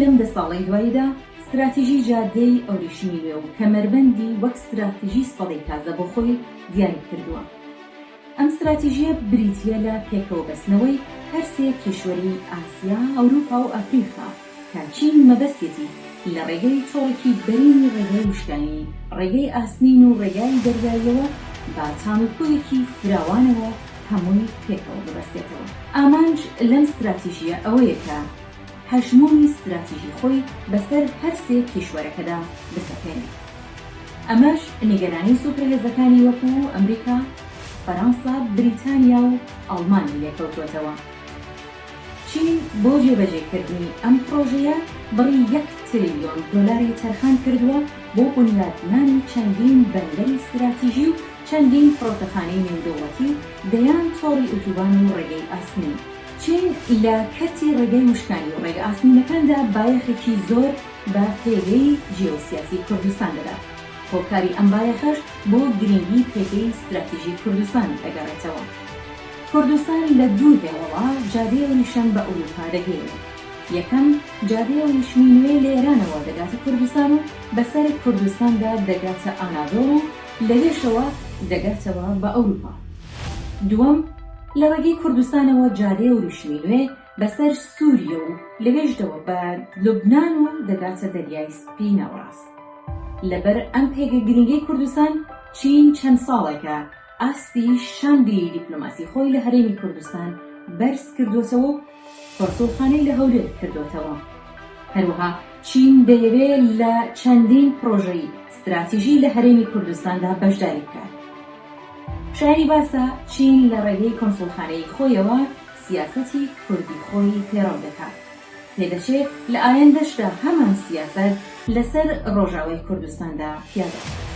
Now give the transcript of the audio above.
لەم دە ساڵەی دواییدا ستراتیژی جادەی ئەوریشمی نوێ و کەمەربەندی وەک ستراتیژی سەدەی تازە بۆ خۆی دیاری کردووە. ئەم ستراتیژییە بریتییە لە پێکەوەبەستنەوەی هەرسێ کیشوەری ئاسیا، ئەوروپا و ئەفریقا کە چین مەبەستیەتی لە ڕێگەی تۆڕێکی بەرینی ڕێگای وشکانی، ڕێگەی ئاسنین و ڕێگای دەریاییەوە بە تانوپۆیەکی فراوانەوە هەمووی پێکەوە ببەستێتەوە. ئامانج لەم ستراتیژییە ئەوەیە کە هەژموونی ستراتیژی خۆی بەسەر هەرسێ کیشوەرەکەدا بسەپێنێت. ئەمەش نیگەرانی سوپرهێزەکانی وەکو ئەمریکا، فەرەنسا، بریتانیا و ئەڵمانی لێکەوتووەتەوە. چین بۆ جێبەجێکردنی ئەم پڕۆژەیە بڕی یەک تریلیۆن دۆلاری تەرخان کردووە بۆ بونیادنانی چەندین بەندەری ستراتیژی و چەندین فڕۆکەخانەی نێودەوڵەتی و دەیان تۆڕی ئوتوبان و ڕێگەی ئاسنین. چین لە کەرتی ڕێگای وشکانی و ڕێگە ئاسنینەکاندا بایەخێکی زۆر بە پێگەی جیۆسیاسی کوردستان دەدات، هۆکاری ئەم بایەخەش بۆ گرینگی پێگەی ستراتیژی کوردستان دەگەڕێتەوە. کوردستان لە دوو هێڵەوە جادەی ئەوریشم بە ئەوروپا دەگەیەنێت. یەکەم، جادەی ئەوریشمی نوێ لە ئێرانەوە دەگاتە کوردستان و بەسەر کوردستاندا دەگاتە ئانادۆڵ و لەوێشەوە دەگاتەوە بە ئەوروپا. دووەم، لە ڕێگەی کوردستانەوە جادەی ئەوریشمی نوێ بەسەر سوریە و لەوێشدەوە بە لوبنان و دەگاتە دەریای سپی ناوەڕاست. لەبەر ئەم پێگە گرینگەی کوردستان، چین چەند ساڵێکە ئاستی شاندی دیپلۆماسی خۆی لە هەرێمی کوردستان بەرز کردووەتەوە و کۆنسوڵخانەی لە هەولێر کردووەتەوە. هەروەها چین دەیەوێ لە چەندین پڕۆژەی ستراتیژی لە هەرێمی کوردستاندا بەشداری بکات. شایانی باسە چین لە ڕێگەی کۆنسوڵخانەی خۆیەوە سیاسەتی کوردی خۆی پێڕەو دەکات. پێدەچێ لە ئایەندەشدا هەمان سیاسەت لەسەر ڕۆژاوای کوردستاندا پیادە بکات.